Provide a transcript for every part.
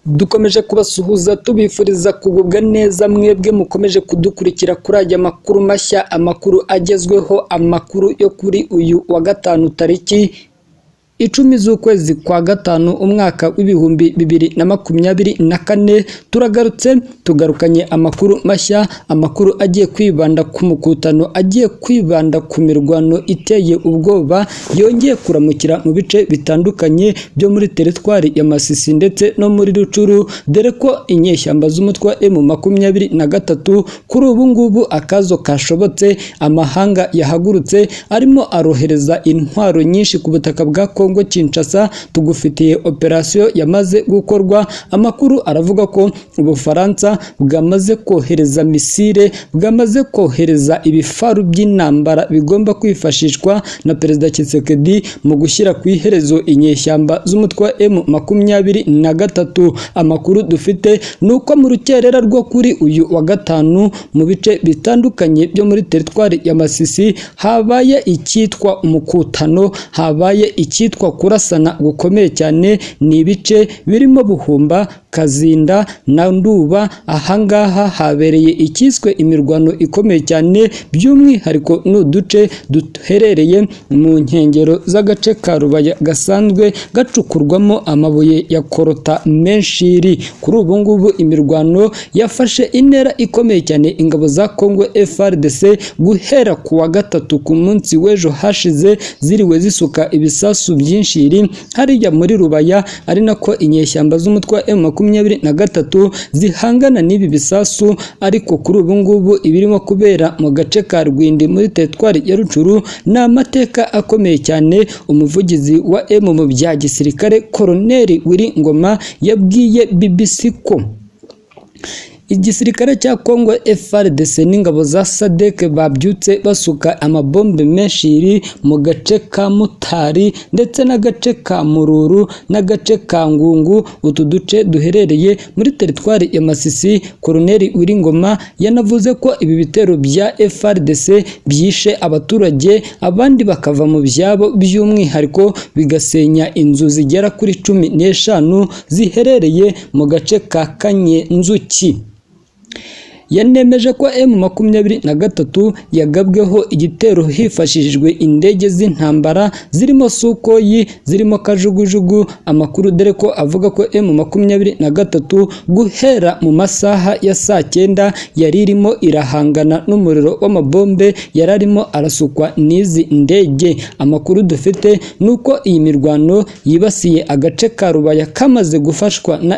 Dukomeje kubasuhuza tubifuriza kugubwa neza mwebwe mukomeje kudukurikira kuri aya makuru mashya, amakuru agezweho, amakuru yo kuri uyu wa gatanu tariki 10 z'ukwezi kwa gatanu umwaka w'2024. Turagarutse, tugarukanye amakuru mashya, amakuru agiye kwibanda ku mukutano, agiye kwibanda ku mirwano iteye ubwoba yongeye kuramukira mu bice bitandukanye byo muri teritwari ya Masisi ndetse no muri Rucuru, dore ko inyeshyamba z'umutwe wa M23 kuri ubu ngubu akazo kashobotse, amahanga yahagurutse arimo arohereza intwaro nyinshi ku butaka bwa Kongo Kinshasa. Tugufitiye operasiyo yamaze gukorwa. Amakuru aravuga ko Ubufaransa bwamaze kohereza misile, bwamaze kohereza ibifaru by'intambara bigomba kwifashishwa na Perezida Tshisekedi mu gushyira ku iherezo inyeshyamba z'umutwe wa M23. Amakuru dufite ni uko mu rukerera rwo kuri uyu wa gatanu mu bice bitandukanye byo muri teritwari ya Masisi habaye icyitwa umukutano, habaye icyitwa kurasana gukomeye cyane. Ni ibice birimo Buhumba, Kazinda na Nduba. Ahangaha habereye icyiswe imirwano ikomeye cyane, by'umwihariko ni uduce duherereye mu nkengero z'agace ka Rubaya gasanzwe gacukurwamo amabuye ya korota menshiri. Kuri ubu ngubu imirwano yafashe intera ikomeye cyane. Ingabo za Kongo FARDC guhera ku wa gatatu, ku munsi w'ejo hashize, ziriwe zisuka ibisasu byinshi hariya muri Rubaya, ari nako inyeshyamba z'umutwe wa M23 zihangana n'ibi bisasu. Ariko kuri ubu ngubu ibirimo kubera mu gace ka Rwindi muri teritwari ya Rucuru ni amateka akomeye cyane. Umuvugizi wa M mu bya gisirikare, Koloneli Willy Ngoma, yabwiye BBC ko igisirikare cya Kongo FARDC n'ingabo za SADC babyutse basuka amabombe menshi mu gace ka Mutari ndetse n'agace ka Mururu n'agace ka Ngungu, utu duce duherereye muri teritwari ya Masisi. Koloneli Willy Ngoma yanavuze ko ibi bitero bya FARDC byishe abaturage, abandi bakava mu byabo, by'umwihariko bigasenya inzu zigera kuri 15 ziherereye mu gace ka Kanyenzuki. Yanemeje ko M23 yagabweho igitero hifashishijwe indege z'intambara zirimo Sukhoi, zirimo kajugujugu. Amakuru dore ko avuga ko M23 guhera mu masaha ya saa 9 yari irimo irahangana n'umuriro w'amabombe yari arimo arasukwa n'izi ndege. Amakuru dufite ni uko iyi mirwano yibasiye agace ka Rubaya kamaze gufatwa na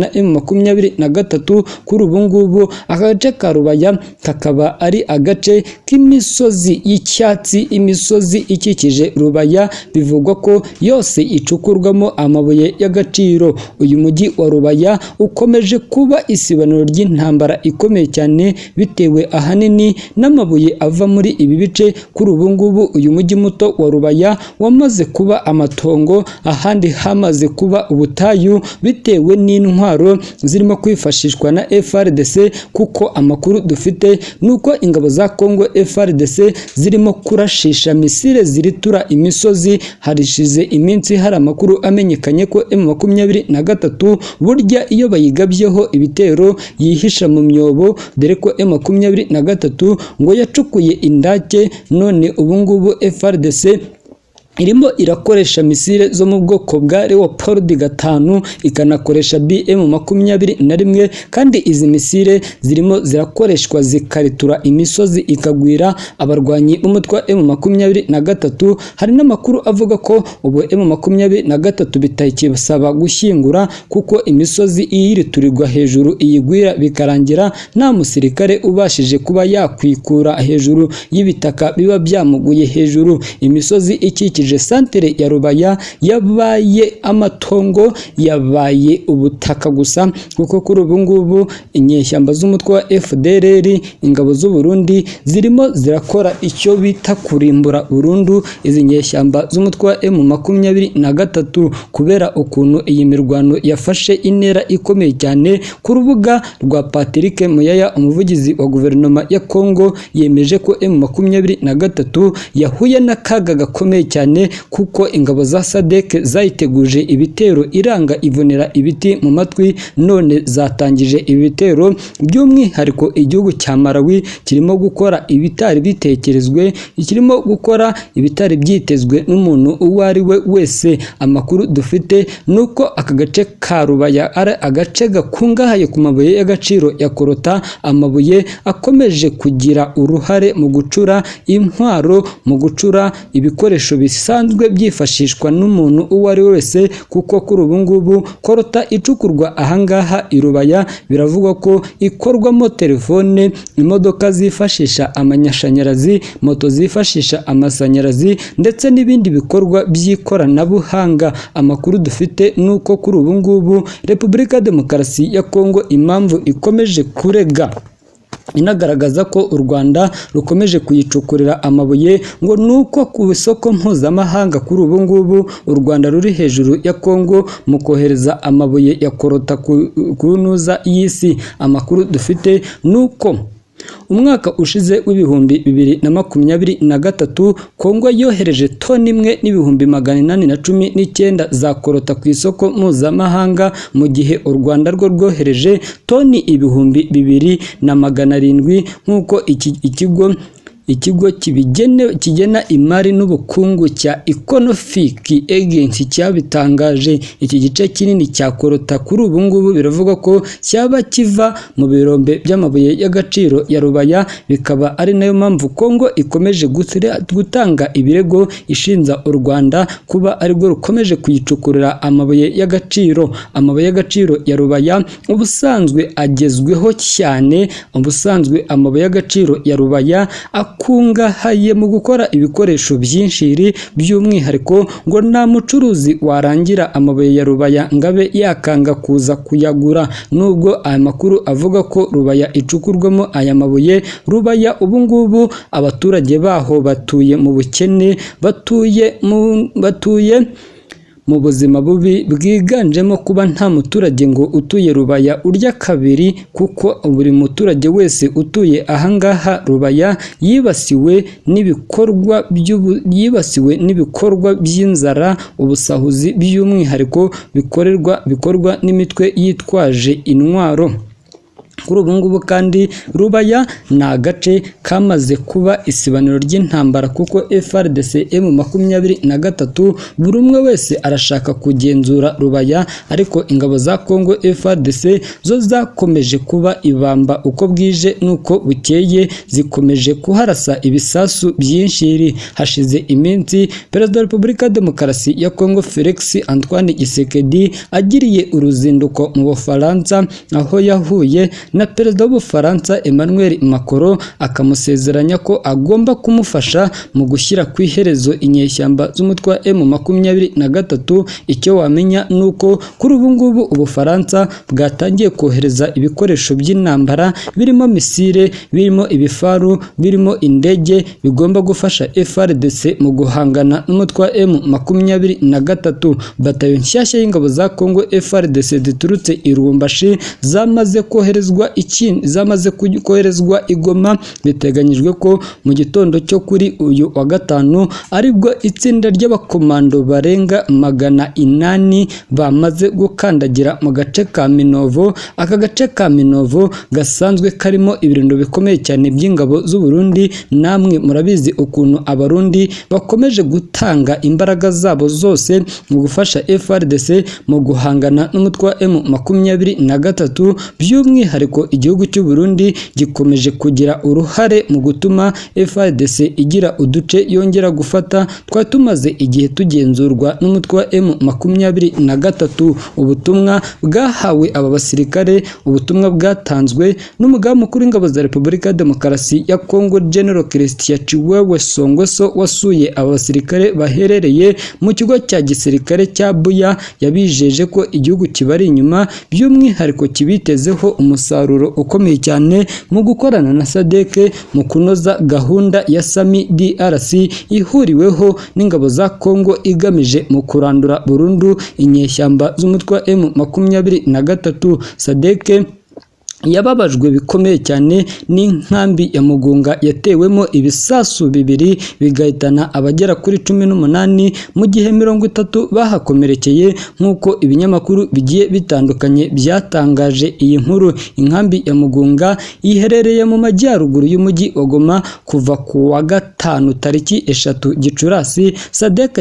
M23. Kuri ubu ngubu aka gace ka Rubaya kakaba ari agace k'imisozi y'icyatsi, imisozi ikikije Rubaya bivugwa ko yose icukurwamo amabuye y'agaciro. Uyu mujyi wa Rubaya ukomeje kuba isibaniro ry'intambara ikomeye cyane, bitewe ahanini n'amabuye ava muri ibi bice. Kuri ubu ngubu uyu mujyi muto wa Rubaya wamaze kuba amatongo, ahandi hamaze kuba ubutayu bitewe n'intwaro zirimo kwifashishwa na FARDC, kuko amakuru dufite nuko ingabo za Kongo FARDC zirimo kurashisha misile ziritura imisozi. Harishize iminsi hari amakuru amenyekanye ko M23 burya iyo bayigabyeho ibitero yihisha mu myobo, dore ko M23 ngo yacukuye indake, none ubu ngubu FARDC irimo irakoresha misile zo mu bwoko bwa Leopard 5, ikanakoresha BM21, kandi izi misile zirimo zirakoreshwa zikaritura imisozi ikagwira abarwanyi b'umutwe wa M23. Hari n'amakuru avuga ko ubu M23 bitakibasaba gushyingura, kuko imisozi iyiriturirwa hejuru iyigwira bikarangira nta musirikare ubashije kuba yakwikura hejuru y'ibitaka biba byamuguye hejuru. Imisozi ikikije santere ya Rubaya yabaye amatongo, yabaye ubutaka gusa, kuko kuri ubu ngubu inyeshyamba z'umutwe wa FDLR, ingabo z'u Burundi zirimo zirakora icyo bita kurimbura burundu izi nyeshyamba z'umutwe wa M23, kubera ukuntu iyi mirwano yafashe intera ikomeye cyane. Ku rubuga rwa Patrick Muyaya, umuvugizi wa guverinoma ya Kongo, yemeje ko M23 yahuye n'akaga gakomeye cyane cyane, kuko ingabo za SADC zayiteguje ibitero iranga ivunira ibiti mu matwi, none zatangije ibi bitero. By'umwihariko igihugu cya Malawi kirimo gukora ibitari bitekerezwe, kirimo gukora ibitari byitezwe n'umuntu uwo ari we wese. Amakuru dufite ni uko aka gace ka Rubaya ari agace gakungahaye ku mabuye y'agaciro ya korota, amabuye akomeje kugira uruhare mu gucura intwaro, mu gucura ibikoresho bisanzwe byifashishwa n'umuntu uwo ari we wese, kuko kuri ubu ngubu korota icukurwa ahangaha i Rubaya biravugwa ko ikorwamo telefone, imodoka zifashisha amashanyarazi, moto zifashisha amashanyarazi ndetse n'ibindi bikorwa by'ikoranabuhanga. Amakuru dufite ni uko kuri ubu ngubu Repubulika ya Demokarasi ya Kongo impamvu ikomeje kurega inagaragaza ko u Rwanda rukomeje kuyicukurira amabuye ngo nuko ku isoko mpuzamahanga kuri ubu ngubu u Rwanda ruri hejuru ya Kongo mu kohereza amabuye ya korota ku ntuza y'isi. Amakuru dufite nuko umwaka ushize w'2023 Kongo yohereje toni 1,819 za korota ku isoko mpuzamahanga, mu gihe u Rwanda rwo rwohereje toni 2,700, nk'uko ikigo kigena imari n'ubukungu cya Economic Agency cyabitangaje. Iki gice kinini cya korota kuri ubu ngubu biravugwa ko cyaba kiva mu birombe by'amabuye y'agaciro ya Rubaya, bikaba ari nayo mpamvu Kongo ikomeje gutanga ibirego ishinja u Rwanda kuba arirwo rukomeje kuyicukurira amabuye y'agaciro. Amabuye y'agaciro ya Rubaya ubusanzwe agezweho cyane, ubusanzwe amabuye y'agaciro ya Rubaya akungahaye mu gukora ibikoresho byinshi, by'umwihariko ngo nta mucuruzi warangira amabuye ya Rubaya ngo abe yakanga kuza kuyagura. Nubwo aya makuru avuga ko Rubaya icukurwamo aya mabuye, Rubaya ubu ngubu abaturage baho batuye mu bukene, batuye mu buzima bubi bwiganjemo kuba nta muturage ngo utuye Rubaya urya kabiri, kuko buri muturage wese utuye ahangaha Rubaya yibasiwe n'ibikorwa by'inzara, ubusahuzi by'umwihariko bikorwa n'imitwe yitwaje intwaro. Kuri ubu ngubu kandi Rubaya ni agace kamaze kuba isibaniro ry'intambara, kuko FARDC M23 buri umwe wese arashaka kugenzura Rubaya, ariko ingabo za Kongo FARDC zo zakomeje kuba ibamba uko bwije n'uko bukeye, zikomeje kuharasa ibisasu byinshi. Hashize iminsi Perezida wa Repubulika ya Demokarasi ya Kongo Felix Antoine Tshisekedi agiriye uruzinduko mu Bufaransa, aho yahuye na Perezida w'Ubufaransa Emmanuel Macron, akamusezeranya ko agomba kumufasha mu gushyira ku iherezo inyeshyamba z'umutwe wa M23. Icyo wamenya ni uko kuri ubu ngubu Ubufaransa bwatangiye kohereza ibikoresho by'intambara birimo misile, birimo ibifaru, birimo indege, bigomba gufasha FARDC mu guhangana n'umutwe wa M23. Batayo nshyashya y'ingabo za Kongo FARDC ziturutse i Lubumbashi zamaze koherezwa i Goma. Biteganyijwe ko mu gitondo cyo kuri uyu wa gatanu aribwo itsinda ry'abakomando barenga 800 bamaze gukandagira mu gace ka Minovo. Aka gace ka Minovo gasanzwe karimo ibirindiro bikomeye cyane by'ingabo z'u Burundi. Namwe murabizi ukuntu Abarundi bakomeje gutanga imbaraga zabo zose mu gufasha FARDC mu guhangana n'umutwe wa M23. By'umwihariko igihugu cy'u Burundi gikomeje kugira uruhare mu gutuma FARDC igira uduce yongera gufata twari tumaze igihe tugenzurwa n'umutwe wa M23. Ubutumwa bwahawe aba basirikare, ubutumwa bwatanzwe n'umugaba mukuru w'ingabo za Repubulika ya Demokarasi ya Kongo General Christian Chiwewe Songweso, wasuye aba basirikare baherereye mu kigo cya gisirikare cya Buya, yabijeje ko igihugu kibari inyuma, by'umwihariko kibitezeho umusaruro ukomeye cyane mu gukorana na SADC mu kunoza gahunda ya SAMI DRC ihuriweho n'ingabo za Kongo igamije mu kurandura burundu inyeshyamba z'umutwe wa M23. SADC Yababajwe bikomeye cyane n'inkambi ya Mugunga yatewemo ibisasu bibiri bigahitana abagera kuri 18, mu gihe 30 bahakomerekeye, nk'uko ibinyamakuru bigiye bitandukanye byatangaje iyi nkuru. Inkambi ya Mugunga iherereye mu majyaruguru y'umujyi wa Goma. Kuva ku wa gatanu tariki 3 Gicurasi, SADC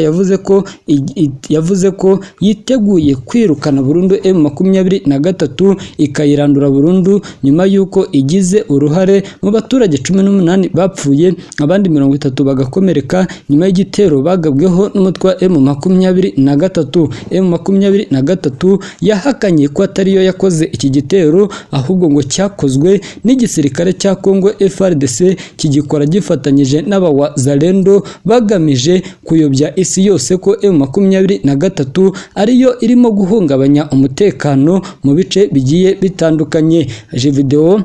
yavuze ko yiteguye kwirukana burundu M23, ikayirandura burundu, nyuma y'uko igize uruhare mu baturage 18 bapfuye, abandi 30 bagakomereka, nyuma y'igitero bagabweho n'umutwe wa M23. M23 yahakanye ko atariyo yakoze iki gitero, ahubwo ngo cyakozwe n'igisirikare cya Congo FARDC, kigikora gifatanyije n'abawazalendo, bagamije kuyobya isi yose ko M23 ariyo irimo guhungabanya umutekano mu bice bigiye bitandukanye. Video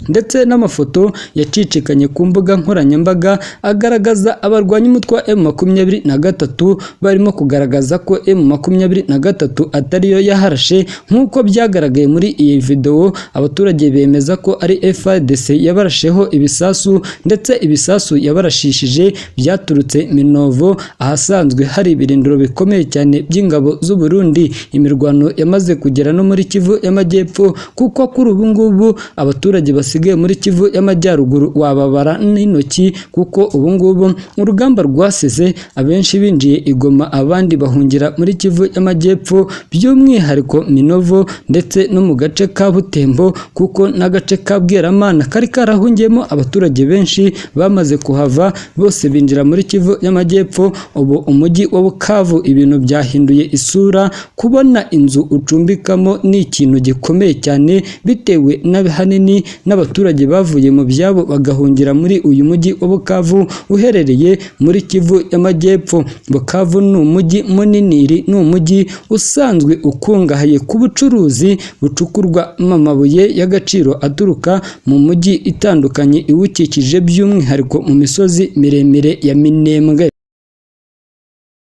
ndetse n'amafoto yacicikanye ku mbuga nkoranyambaga agaragaza abarwanya umutwe wa M23 barimo kugaragaza ko M23 atariyo yaharashe. Nk'uko byagaragaye muri iyi video, abaturage bemeza ko ari FARDC yabarasheho ibisasu, ndetse ibisasu yabarashishije byaturutse Minovo, ahasanzwe hari ibirindiro bikomeye cyane by'ingabo z'u Burundi. Imirwano yamaze kugera no muri Kivu y'Amajyepfo, kuko kuri ubu ngubu abaturage basigaye muri Kivu y'Amajyaruguru wababara n'intoki, kuko ubu ngubu urugamba rwasize abenshi binjiye i Goma, abandi bahungira muri Kivu y'Amajyepfo, by'umwihariko Minovo ndetse no mu gace ka Butembo, kuko n'agace ka Bweramana kari karahungiyemo abaturage benshi bamaze kuhava bose binjira muri Kivu y'Amajyepfo. Ubu umujyi wa Bukavu ibintu byahinduye isura. Kubona inzu ucumbikamo ni ikintu gikomeye cyane, bitewe n'ahanini n'abaturage bavuye mu byabo bagahungira muri uyu mujyi wa Bukavu uherereye muri Kivu y'Amajyepfo. Bukavu ni umujyi munini, ni umujyi usanzwe ukungahaye ku bucuruzi bucukurwamo amabuye y'agaciro aturuka mu mujyi itandukanye iwukikije, by'umwihariko mu misozi miremire ya Minembwe.